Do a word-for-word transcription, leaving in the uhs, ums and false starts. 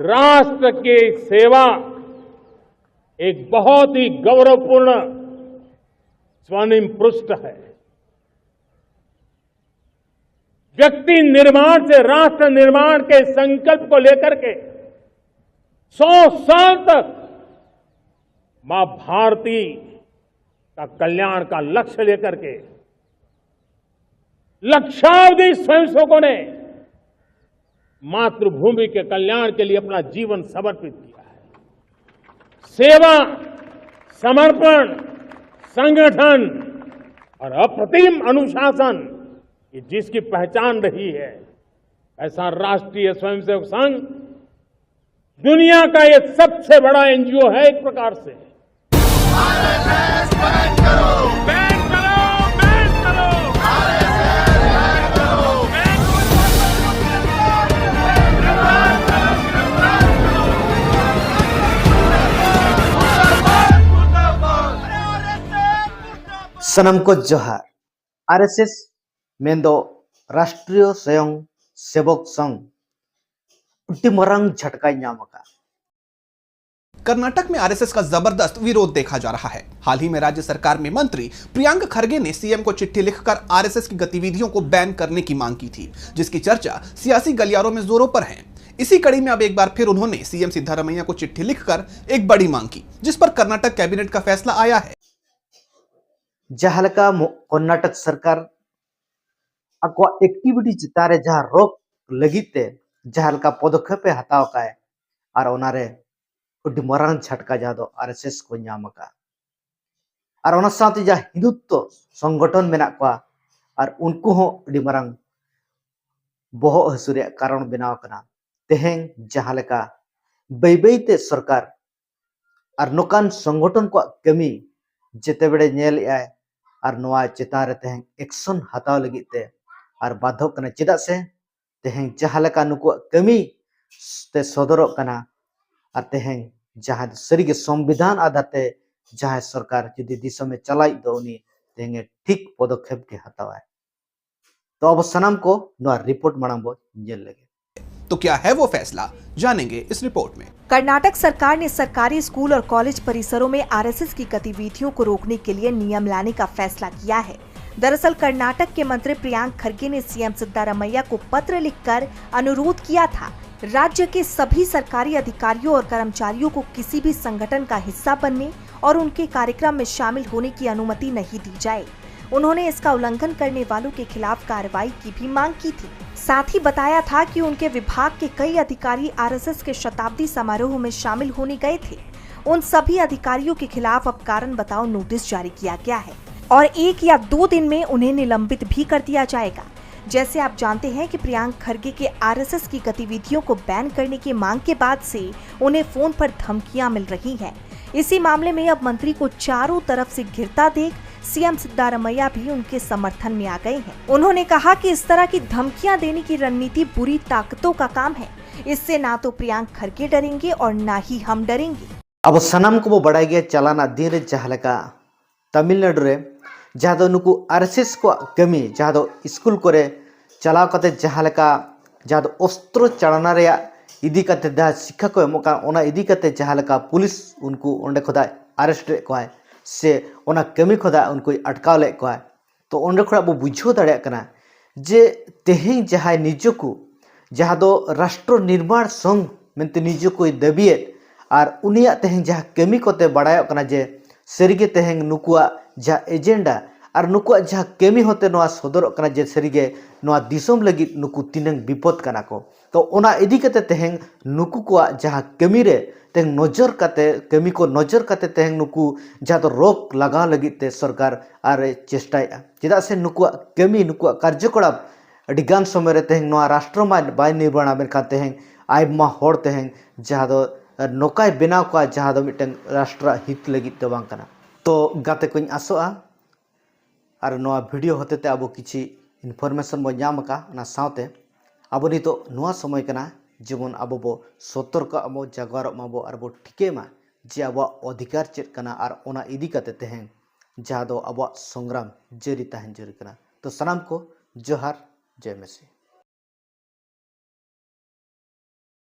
राष्ट्र की सेवा एक बहुत ही गौरवपूर्ण स्वर्णिम पृष्ठ है। व्यक्ति निर्माण से राष्ट्र निर्माण के संकल्प को लेकर के सौ साल तक मां भारती का कल्याण का लक्ष्य लेकर के लक्षावधि स्वयंसेवकों ने मातृभूमि के कल्याण के लिए अपना जीवन समर्पित किया है। सेवा, समर्पण, संगठन और अप्रतिम अनुशासन, ये जिसकी पहचान रही है, ऐसा राष्ट्रीय स्वयंसेवक संघ दुनिया का ये सबसे बड़ा एनजीओ है एक प्रकार से। ᱥᱟᱱᱟᱢ ᱠᱚ ᱡᱚᱦᱟᱨ᱾ ᱟᱨᱮᱥᱮᱥ ᱢᱮᱱᱫᱚ ᱨᱟᱥᱴᱨᱤᱭᱚ ᱥᱚᱭᱚᱝ ᱥᱮᱵᱚᱠ ᱥᱚᱝᱜᱷ ᱟᱹᱰᱤ ᱢᱟᱨᱟᱝ ᱡᱷᱟᱴᱠᱟᱭ ᱧᱟᱢ ᱟᱠᱟᱫᱼᱟ᱾ कर्नाटक में आरएसएस का जबरदस्त विरोध देखा जा रहा है। हाल ही में राज्य सरकार में मंत्री प्रियंक खरगे ने सीएम को चिट्ठी लिखकर आरएसएस की गतिविधियों को बैन करने की मांग की थी, जिसकी चर्चा सियासी गलियारों में जोरों पर है। इसी कड़ी में अब एक बार फिर उन्होंने सीएम सिद्धारमैया को चिट्ठी लिखकर एक बड़ी मांग की, जिस पर कर्नाटक कैबिनेट का फैसला आया है। ᱡᱟᱦᱟᱸ ᱞᱮᱠᱟ ᱢᱚ- ᱠᱚᱨᱱᱟᱴᱚᱠ ᱥᱚᱨᱠᱟᱨ ᱟᱠᱚᱣᱟᱜ ᱮᱠᱴᱤᱵᱷᱤᱴᱤ ᱪᱮᱛᱟᱱ ᱨᱮ ᱡᱟᱦᱟᱸ ᱨᱳᱠ ᱞᱟᱹᱜᱤᱫ ᱛᱮ ᱡᱟᱦᱟᱸ ᱞᱮᱠᱟ ᱯᱚᱫᱚᱠᱷᱮᱯ ᱮ ᱦᱟᱛᱟᱣ ᱟᱠᱟᱫ ᱟᱨ ᱚᱱᱟᱨᱮ ᱟᱹᱰᱤ ᱢᱟᱨᱟᱝ ᱡᱷᱟᱴᱠᱟ ᱡᱟᱦᱟᱸ ᱫᱚ ᱟᱨᱮᱥᱮᱥ ᱠᱚ ᱧᱟᱢ ᱟᱠᱟᱫ ᱟᱨ ᱚᱱᱟ ᱥᱟᱶᱛᱮ ᱡᱟᱦᱟᱸ ᱦᱤᱱᱫᱩᱛᱛᱚ ᱥᱚᱝᱜᱚᱴᱷᱚᱱ ᱢᱮᱱᱟᱜ ᱠᱚᱣᱟ ᱟᱨ ᱩᱱᱠᱩ ᱦᱚᱸ ᱟᱹᱰᱤ ᱢᱟᱨᱟᱝ ᱵᱚᱦᱚᱜ ᱦᱟᱹᱥᱩ ᱨᱮᱭᱟᱜ ᱠᱟᱨᱚᱱ ᱵᱮᱱᱟᱣ ᱟᱠᱟᱱᱟ᱾ ᱛᱮᱦᱮᱧ ᱡᱟᱦᱟᱸ ᱞᱮᱠᱟ ᱵᱟᱹᱭ ᱵᱟᱹᱭ ᱛᱮ ᱥᱚᱨᱠᱟᱨ ᱟᱨ ᱱᱚᱝᱠᱟᱱ ᱥᱚᱝᱜᱚᱴᱷᱚᱱ ᱠᱚᱣᱟᱜ ᱠᱟᱹᱢᱤ ᱡᱮᱛᱮ ᱵᱮᱲᱮ ᱧᱮᱞ ᱮᱫᱟᱭ ᱟᱨ ᱱᱚᱣᱟ ᱪᱮᱛᱟᱱ ᱨᱮ ᱛᱮᱦᱮᱧ ᱮᱠᱥᱚᱱ ᱦᱟᱛᱟᱣ ᱞᱟᱹᱜᱤᱫ ᱛᱮ ᱟᱨ ᱵᱟᱫᱷᱚᱜ ᱠᱟᱱᱟ, ᱪᱮᱫᱟᱜ ᱥᱮ ᱛᱮᱦᱮᱧ ᱡᱟᱦᱟᱸ ᱞᱮᱠᱟ ᱱᱩᱠᱩᱣᱟᱜ ᱠᱟᱹᱢᱤ ᱛᱮ ᱥᱚᱫᱚᱨᱚᱜ ᱠᱟᱱᱟ ᱟᱨ ᱛᱮᱦᱮᱧ ᱡᱟᱦᱟᱸ ᱫᱚ ᱥᱟᱹᱨᱤᱜᱮ ᱥᱚᱝᱵᱤᱫᱷᱟᱱ ᱟᱫᱷᱟᱨ ᱛᱮ ᱡᱟᱦᱟᱸᱭ ᱥᱚᱨᱠᱟᱨ ᱡᱩᱫᱤ ᱫᱤᱥᱚᱢᱮ ᱪᱟᱞᱟᱣᱮᱫ ᱫᱚ ᱩᱱᱤ ᱛᱮᱦᱮᱧ ᱴᱷᱤᱠ ᱯᱚᱫᱚᱠᱷᱮᱯ ᱜᱮ ᱦᱟᱛᱟᱣᱟᱭ᱾ ᱛᱚ ᱟᱵᱚ ᱥᱟᱱᱟᱢ ᱠᱚ ᱱᱚᱣᱟ ᱨᱤᱯᱳᱨᱴ ᱢᱟᱲᱟᱝ ᱵᱚ ᱧᱮᱞ ᱞᱮᱜᱮ᱾ तो क्या है वो फैसला जानेंगे इस रिपोर्ट में। कर्नाटक सरकार ने सरकारी स्कूल और कॉलेज परिसरों में आरएसएस की गतिविधियों को रोकने के लिए नियम लाने का फैसला किया है। दरअसल कर्नाटक के मंत्री प्रियांक खरगे ने सीएम सिद्धारमैया को पत्र लिखकर अनुरोध किया था, राज्य के सभी सरकारी अधिकारियों और कर्मचारियों को किसी भी संगठन का हिस्सा बनने और उनके कार्यक्रम में शामिल होने की अनुमति नहीं दी जाए। उन्होंने इसका उल्लंघन करने वालों के खिलाफ कार्रवाई की भी मांग की थी। साथ ही बताया था कि उनके विभाग के कई अधिकारी आरएसएस के शताब्दी समारोह में शामिल होने गए थे। उन सभी अधिकारियों के खिलाफ अब कारण बताओ नोटिस जारी किया गया है और एक या दो दिन में उन्हें निलंबित भी कर दिया जाएगा। जैसे आप जानते हैं कि प्रियांक खरगे के आरएसएस की गतिविधियों को बैन करने की मांग के बाद से उन्हें फोन पर धमकियां मिल रही हैं। इसी मामले में अब मंत्री को चारों तरफ से घिरता देख सीएम सिद्धारमैया भी उनके समर्थन में आ गए हैं। उन्होंने कहा कि इस तरह की धमकियां देने की रणनीति बुरी ताकतों का काम है। इससे ना तो प्रियांक खरगे डरेंगे और ना ही हम डरेंगे। ᱟᱵᱚ ᱥᱟᱱᱟᱢ ᱠᱚᱵᱚ ᱵᱟᱲᱟᱭ ᱜᱮᱭᱟ, ᱪᱟᱞᱟᱱᱟᱜ ᱫᱤᱱ ᱨᱮ ᱡᱟᱦᱟᱸ ᱞᱮᱠᱟ ᱛᱟᱢᱤᱞᱱᱟᱲᱩ ᱨᱮ ᱡᱟᱦᱟᱸ ᱫᱚ ᱱᱩᱠᱩ ᱟᱨᱮᱥᱮᱥ ᱠᱚᱣᱟᱜ ᱠᱟᱹᱢᱤ, ᱡᱟᱦᱟᱸ ᱫᱚ ᱥᱠᱩᱞ ᱠᱚᱨᱮ ᱪᱟᱞᱟᱣ ᱠᱟᱛᱮ ᱡᱟᱦᱟᱸ ᱞᱮᱠᱟ ᱡᱟᱦᱟᱸ ᱫᱚ ᱚᱥᱛᱨᱚ ᱪᱟᱞᱟᱱᱟ ᱨᱮᱭᱟᱜ ᱤᱫᱤ ᱠᱟᱛᱮ ᱡᱟᱦᱟᱸ ᱥᱤᱠᱠᱷᱟ ᱠᱚ ᱮᱢᱚᱜ ᱠᱟᱱ, ᱚᱱᱟ ᱤᱫᱤ ᱠᱟᱛᱮ ᱡᱟᱦᱟᱸ ᱞᱮᱠᱟ ᱯᱩᱞᱤᱥ ᱩᱱᱠᱩ ᱚᱸᱰᱮ ᱠᱷᱚᱱᱟᱜ ᱟᱨᱮᱥᱴ ᱞᱮᱫ ᱠᱚᱣᱟᱭ ᱥᱮ ᱚᱱᱟ ᱠᱟᱹᱢᱤ ᱠᱷᱚᱱᱟᱜ ᱩᱱᱠᱩᱭ ᱟᱴᱠᱟᱣ ᱞᱮᱫ ᱠᱚᱣᱟᱭ᱾ ᱛᱚ ᱚᱸᱰᱮ ᱠᱷᱚᱱᱟᱜ ᱵᱚ ᱵᱩᱡᱷᱟᱹᱣ ᱫᱟᱲᱮᱭᱟᱜ ᱠᱟᱱᱟ ᱡᱮ ᱛᱮᱦᱮᱧ ᱡᱟᱦᱟᱸᱭ ᱱᱤᱡᱮᱠᱚ, ᱡᱟᱦᱟᱸ ᱫᱚ ᱨᱟᱥᱴᱨᱚ ᱱᱤᱨᱢᱟᱬ ᱥᱚᱝᱜᱷ ᱢᱮᱱᱛᱮ ᱱᱤᱡᱮ ᱠᱚᱭ ᱫᱟᱹᱵᱤᱭᱮᱫ, ᱟᱨ ᱩᱱᱤᱭᱟᱜ ᱛᱮᱦᱮᱧ ᱡᱟᱦᱟᱸ ᱠᱟᱹᱢᱤ ᱠᱚᱛᱮ ᱵᱟᱲᱟᱭᱚᱜ ᱠᱟᱱᱟ ᱡᱮ ᱥᱟᱹᱨᱤᱜᱮ ᱛᱮᱦᱮᱧ ᱱᱩᱠᱩᱣᱟᱜ ᱡᱟᱦᱟᱸ ᱮᱡᱮᱱᱰᱟ ᱟᱨ ᱱᱩᱠᱩᱣᱟᱜ ᱡᱟᱦᱟᱸ ᱠᱟᱹᱢᱤ ᱦᱚᱸᱛᱮ ᱱᱚᱣᱟ ᱥᱚᱫᱚᱨᱚᱜ ᱠᱟᱱᱟ ᱡᱮ ᱥᱟᱹᱨᱤᱜᱮ ᱱᱚᱣᱟ ᱫᱤᱥᱚᱢ ᱞᱟᱹᱜᱤᱫ ᱱᱩᱠᱩ ᱛᱤᱱᱟᱹᱝ ᱵᱤᱯᱚᱫ ᱠᱟᱱᱟ ᱠᱚ᱾ ᱛᱚ ᱚᱱᱟ ᱤᱫᱤ ᱠᱟᱛᱮ ᱛᱮᱦᱮᱧ ᱱᱩᱠᱩ ᱠᱚᱣᱟᱜ ᱡᱟᱦᱟᱸ ᱠᱟᱹᱢᱤ ᱨᱮ ᱛᱮᱦᱮᱧ ᱱᱚᱡᱚᱨ ᱠᱟᱛᱮ, ᱠᱟᱹᱢᱤ ᱠᱚ ᱱᱚᱡᱚᱨ ᱠᱟᱛᱮ ᱛᱮᱦᱮᱧ ᱱᱩᱠᱩ ᱡᱟᱦᱟᱸ ᱫᱚ ᱨᱳᱠ ᱞᱟᱜᱟᱣ ᱞᱟᱹᱜᱤᱫ ᱛᱮ ᱥᱚᱨᱠᱟᱨ ᱟᱨ ᱮ ᱪᱮᱥᱴᱟᱭᱮᱫᱼᱟ᱾ ᱪᱮᱫᱟᱜ ᱥᱮ ᱱᱩᱠᱩᱣᱟᱜ ᱠᱟᱹᱢᱤ, ᱱᱩᱠᱩᱣᱟᱜ ᱠᱟᱨᱡᱚᱠᱚᱞᱟᱯ ᱟᱹᱰᱤ ᱜᱟᱱ ᱥᱚᱢᱚᱭ ᱨᱮ ᱛᱮᱦᱮᱧ ᱱᱚᱣᱟ ᱨᱟᱥᱴᱨᱚ ᱢᱟ ᱵᱟᱭ ᱱᱤᱨᱢᱟᱬᱟ, ᱢᱮᱱᱠᱷᱟᱱ ᱛᱮᱦᱮᱧ ᱟᱭᱢᱟ ᱦᱚᱲ ᱛᱮᱦᱮᱧ ᱡᱟᱦᱟᱸ ᱫᱚ ᱱᱚᱝᱠᱟᱭ ᱵᱮᱱᱟᱣ ᱠᱚᱣᱟ ᱡᱟᱦᱟᱸ ᱫᱚ ᱢᱤᱫᱴᱟᱝ ᱨᱟᱥᱴᱨᱚ ᱦᱤᱛ ᱞᱟᱹᱜᱤᱫ ᱫᱚ ᱵᱟᱝ ᱠᱟᱱᱟ᱾ ᱛᱚ ᱜᱟᱛᱮ ᱠᱚᱧ ᱟᱥᱚᱜᱼᱟ ᱟᱨ ᱱᱚᱣᱟ ᱵᱷᱤᱰᱤᱭᱳ ᱦᱚᱛᱮᱛᱮ ᱟᱵᱚ ᱠᱤᱪᱷᱤ ᱤᱱᱯᱷᱚᱨᱢᱮᱥᱚᱱ ᱵᱚ ᱧᱟᱢ ᱟᱠᱟᱫ, ᱚᱱᱟ ᱥᱟᱶᱛᱮ ᱟᱵᱚ ᱱᱤᱛᱚᱜ ᱱᱚᱣᱟ ᱥᱚᱢᱚᱭ ᱠᱟᱱᱟ ᱡᱮᱢᱚᱱ ᱟᱵᱚ ᱵᱚ ᱥᱚᱛᱚᱨᱠᱚᱜ ᱟᱵᱚ, ᱡᱟᱜᱣᱟᱨᱚᱜ ᱢᱟᱵᱚ ᱟᱨ ᱵᱚ ᱴᱷᱤᱠᱟᱹᱭ ᱢᱟ ᱡᱮ ᱟᱵᱚᱣᱟᱜ ᱚᱫᱷᱤᱠᱟᱨ ᱪᱮᱫ ᱠᱟᱱᱟ ᱟᱨ ᱚᱱᱟ ᱤᱫᱤ ᱠᱟᱛᱮ ᱛᱮᱦᱮᱧ ᱡᱟᱦᱟᱸ ᱫᱚ ᱟᱵᱚᱣᱟᱜ ᱥᱚᱝᱜᱨᱟᱢ ᱡᱟᱹᱨᱤ ᱛᱟᱦᱮᱱ ᱡᱟᱹᱨᱩᱲ ᱠᱟᱱᱟ᱾ ᱛᱚ ᱥᱟᱱᱟᱢ ᱠᱚ ᱡᱚᱦᱟᱨ, ᱡᱚᱭ ᱢᱮᱥᱤ᱾